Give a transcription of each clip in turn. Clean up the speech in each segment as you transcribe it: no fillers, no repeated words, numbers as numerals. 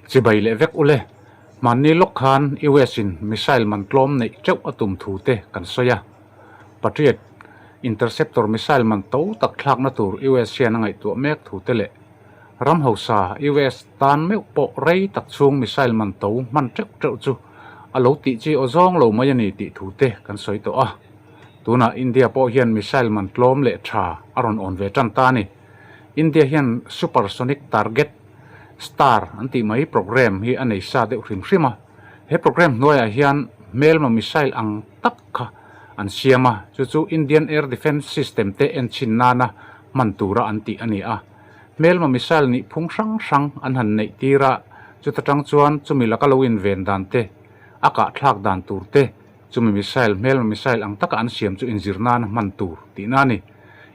Chibai leh vek ule. Hmanni lawk khan US in missile man tlawm neih teuh a tum thu te kan sawi a. Patriot interceptor missile man to tak thlakna tur US hian a ngaihtuah mek thu te leh ram hausa US tan meuh pawh rei tak chhung missile man to hman teuh teuh chu a lo tih chi aw zawng lo mai a ni tih thu te kan sawi tawh a. Tunah India pawh hian missile man tlawm leh tha a rawn awn ve tan ta a ni. India hian supersonic target Star an tih mai programme hi a nei sa deuh hrim hrim a, he programme hnuaiah hian hmelma missile ang tak kha an siam a, chu chu Indian Air Defence System te enchhin nana hman tura an tih a ni a. Hmelma missile nih phung hrang hrang an han neih tir a, chuta tang chuan chumi laka lo inven dan te, a kahthlak dan tur te, chumi missile hmelma missile ang taka an siam chu inzir nana hman tur tihna a ni.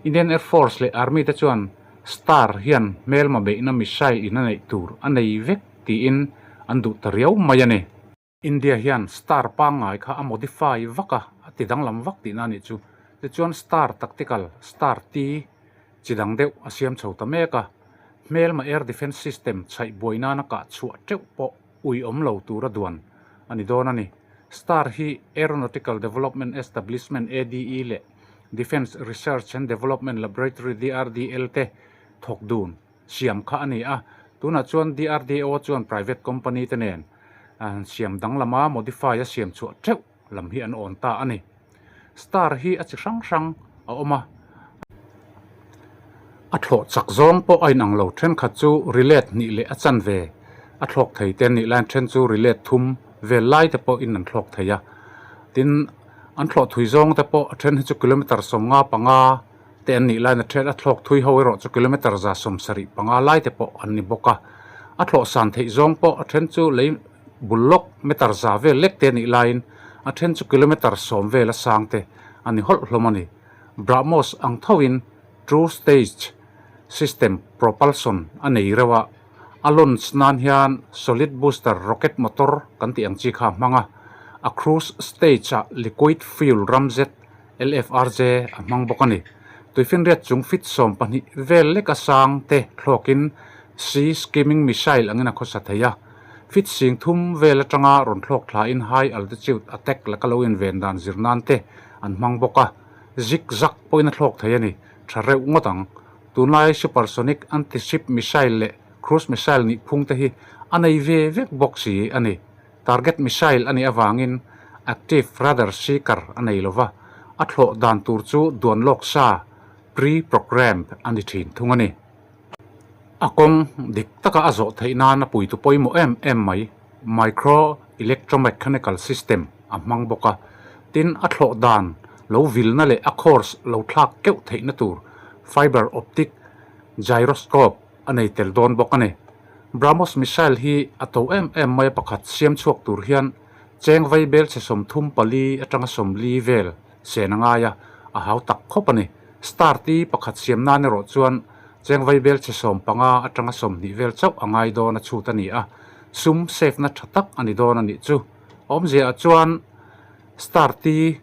Indian Air Force leh Army te chuan Star hian hmelma beihna missile in a neih tur a nei vek tiin an duh ta riau mai a ni. India hian Star pangngai kha a modify vak a, a ti danglam vak tihna a nih chu. Tichuan Star Tactical, Star T, chi dang deuh a siam chho ta mek a. Hmelma air defence system chhaih buai nana kah chhuah teuh pawh ui awm lo tura duan a ni dawn a ni. Star hi Aeronautical Development Establishment, ADE, leh Defence Research and Development Laboratory, DRDL, te thawk dun siam kha a ni a. Tunah chuan DRDO chuan private company te nen siam danglama modify a siam chhuah teuh lam hi an awn ta a ni. Star hi a chi hrang hrang a awm a. A thlawh chak zawng pawh a inang lo. Thenkhat chu rilet hnih leh a chanve a thlawk thei te an nih laiin then chu rilet thum vel lai te pawhin an thlawk thei a. Tin, an thlawh thui zawng te pawh a then hi chu kilometer 55 te an nih laiin a then a thlawk thui ho erawh chu kilometer 175 lai te pawh an ni bawk a. A thlawh san theih zawng pawh a then chu lei bul lawk meter za vel lek te a nih laiin a then chu kilometer 10 vel a sang te a ni hawlh hlawm a ni. BrahMos ang thoin True Stage System Propulsion a nei reuh a, a launch nan hian Solid Booster Rocket Motor kan tih ang chi kha a hmang a, a Cruise Stage-ah Liquid Fuel Ramjet, LFRJ, a hmang bawk a ni. Tuifinriat chung feet 12 vel leka sang te thlawkin Sea Skimming Missile angin a khawsa thei a, feet 3000 vel atanga rawn thlawk thlain High Altitude Attack laka lo inven dan zir nan te an hmang bawk a. Zig zag pawhin a thlawk thei a ni, tha reuh ngawt ang. Tunlai supersonic anti-ship missile leh cruise missile nih phung te hi a nei ve vek bawk si a ni. Target missile a nih avangin active radar seeker a nei lo va, a thlawh dan tur chu duan lawk sa, pre-programmed, a ni thin thung a ni. A kawng dik taka a zawh theih nan a puitu pawimawh em em mai, micro electromechanical system a hmang bawk a, tin a thlawh dan lo vilna leh a course lo thlak keuh theihna tur fiber optic gyroscope a nei tel dawn bawk a ni. BrahMos missile hi a to em em mai a pakhat siam chhuak tur hian cheng vai bel chhe 34 atanga 40 vel sen a ngai a, a hau tak khawp a ni. Star ti pakhat siam nan erawh chuan cheng vai bel chhe 15 atanga 20 vel chauh a ngai dawn a chhut a ni a, sum save na tha tak a ni dawn a nih chu. Awmzia ah chuan Star ti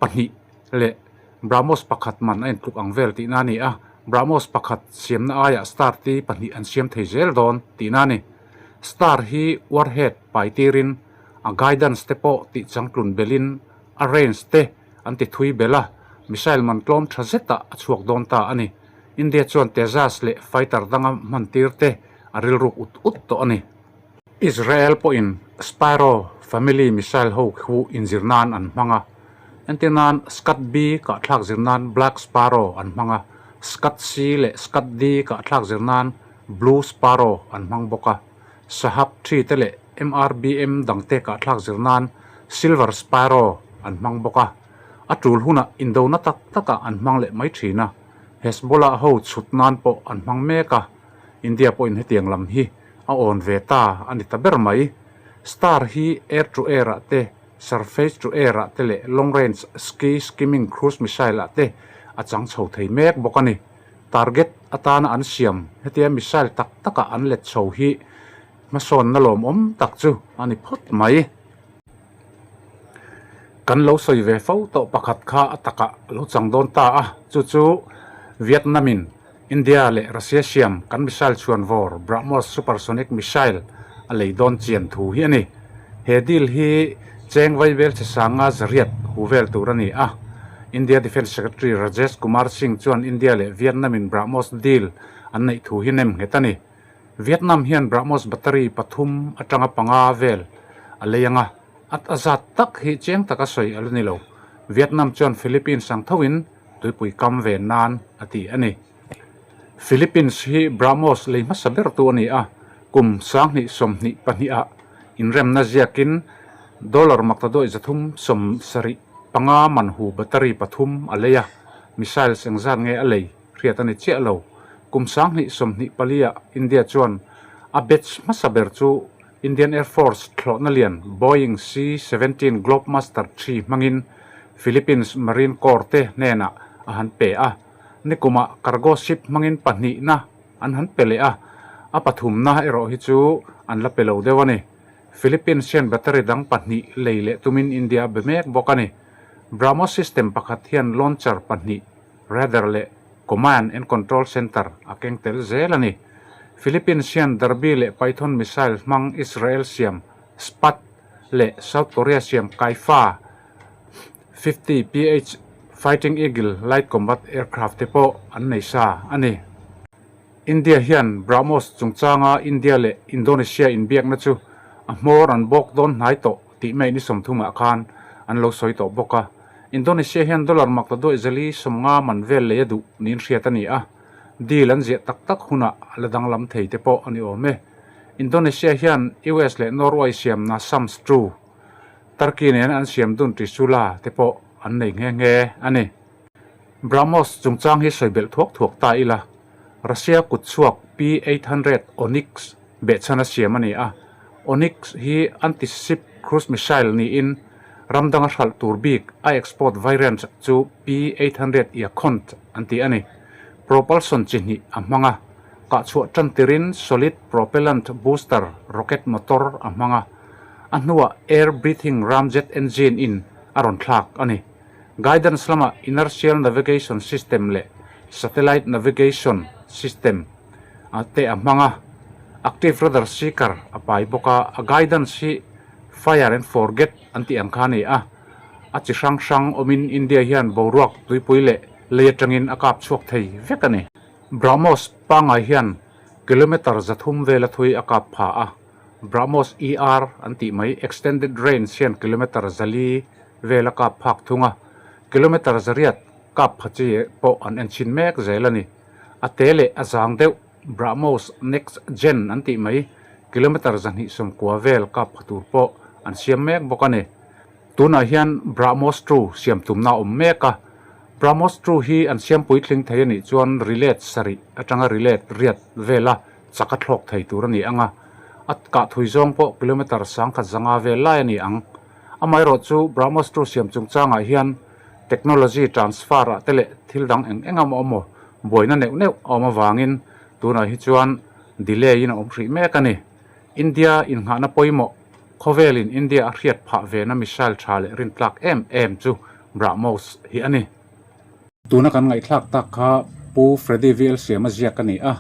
pahnih leh BrahMos pakhat man a intluk ang vel tihna a ni a, BrahMos pakhat siamna aiah Star ti pahnih an siam thei zel dawn tihna a ni. Star hi warhead pai tirin a guidance te pawh tih changtlun belin a range te an ti thui belh a, missile man tlawm tha zetah a chhuak dawn ta a ni. India chuan Tejas leh fighter danga hman tir te a rilruk ut ut tawh a ni. Israel pawhin Sparrow family missile ho khu inzir nan an hmang a, entir nan Scud-B kahthlak zir nan Black Sparrow an hmang a, Scud-C leh Scud-D kahthlak zir nan Blue Sparrow an hmang bawk a. Sahab thi te leh MRBM dangte kahthlak zir nan Silver Sparrow an hmang bawk a, a tul hunah indona tak takah an hmang leh mai thin a, Hezbollah ho chhut nan pawh an hmang mek a, India pawhin hetiang lam hi a awn ve ta a ni ta ber mai. Star hi air to air ah te, surface to air ah te leh long range ski skimming cruise missile ah te a chang chho thei mek bawk a ni. Target atana an siam hetia missile tak takah an let chho hi hmasawnna lawmawm tak chu a ni phawt mai. Kan lo sawi ve fo tawh pakhat kha a takah lo chang dawn ta a, chu chu Vietnam-in India leh Russia siam kan missile chhuan vawr BrahMos supersonic missile a lei dawn chian thu hi a ni. He deal hi cheng vaibel che sanga zariat hu vel tur a ni a. India Defence Secretary Rajesh Kumar Singh chuan India leh Vietnam in BrahMos deal an neih thu hi nem nghet a ni. Vietnam hian BrahMos battery pathum atanga panga vel a lei ang a, a a zat tak hi chiang taka sawi a la ni lo. Vietnam chuan Philippines ang thoin tuipui kam ve nan a ti a ni. Philippines hi BrahMos lei hmasa bertu a ni a, kum 2022 ah inremna ziakin dollar maktaduai 375 man hu battery pathum a lei a, missiles engzat nge a lei hriat a ni chiah lo. Kum 2024 ah India chuan a batch hmasa ber chu Indian Air Force thlawhna lian Boeing C-17 Globemaster ii hmangin Philippines Marine Corps te hnenah a han pe a. Nikumah cargo ship hmangin pahnihna an han pe leh a, a pathumna erawh hi chu an la pe lo deuh a ni. Philippines hian battery dang pahnih lei leh tumin India a be mek bawk a ni. BrahMos system pakhat hian launcher pahnih, radar leh command and control center a keng tel zel a ni. Philippines hian Derby leh Python missile hmang Israel siam Spad leh South Korea siam Kaifa 50 PH Fighting Eagle light combat aircraft te pawh an nei sa a ni. India hian BrahMos chungchanga India leh Indonesia inbiakna chu a hmawr an bawk dawn hnai tawh tih mai ni sawmthumah khan an lo sawi tawh bawk a. Indonesia hian dollar mak ta duai zali 50 man vel lei a duh niin hriat a ni a, deal an ziah tak tak hunah a la danglam thei te pawh a ni awm e. Indonesia hian US leh Norway siam NASAMS two Turkey nen an siam dun Trisula te pawh an nei nghe nghe a ni. BrahMos chungchang hi sawi belh thuak thuak ta ila, Russia kut chhuak P-800 Onyx behchhan a siam a ni a. Onyx hi anti-ship cruise missile niin ram danga hralh tur bik a export variant chu P-800 Yakhont an ti a ni. Propulsion chi hnih a hmang a, kahchhuah tan tirin solid propellant booster rocket motor a hmang a. A hnuah air breathing ramjet engine in a rawn thlak a ni. Guidance lamah inertial navigation system leh satellite navigation system te a hmang a, active radar seeker a pai bawk a, a guidance hi fire and forget an tih ang kha a ni a, a chi hrang hrang awmin India hian boruak tuipui leh lei atangin a kap chhuak thei vek a ni. BrahMos pangngai hian kilometre 300 vela thui a kap pha a. BrahMos ER an tih mai extended range hian kilometre 400 vel a kap phak thung a, kilometre 800 kap pha chi pawh an en chhin mek zel a ni. A te leh a zang deuh BrahMos Next Gen an tih mai kilometre 290 vel kap pha tur pawh an siam mek bawk a ni. Tunah hian BrahMos 2 siam tumna a awm mek a, BrahMos 2 hi an siam puitling thei a nih chuan relay sarih atanga relay riat vela chak a thlawk thei tur a ni ang a, a kah thui zawng pawh kilometre 1100 vel lai a ni ang. Amaherawh chu BrahMos 2 siam chungchangah hian technology transfer ah te leh thil dang eng eng emaw emaw buaina neuh neuh a awm avangin tunah hi chuan delay in a awm hrih mek a ni. India innghahna pawimawh khawvelin India a hriat phah vena missile tha leh rintlak em em chu BrahMos hi a ni. Tuna kan ngaihthlak tak kha Pu Freddy VL Siama ziak a ni a,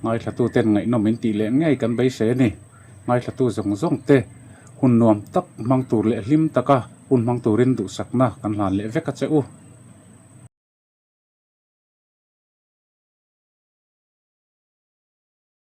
ngaithlatuten ngaihnawm in tih leh ngei kan beisei a ni. Ngaithlatu zawng zawng te hun nuam tak hmang tur leh hlim taka hun hmang turin duhsakna kan hlan leh vek a che u.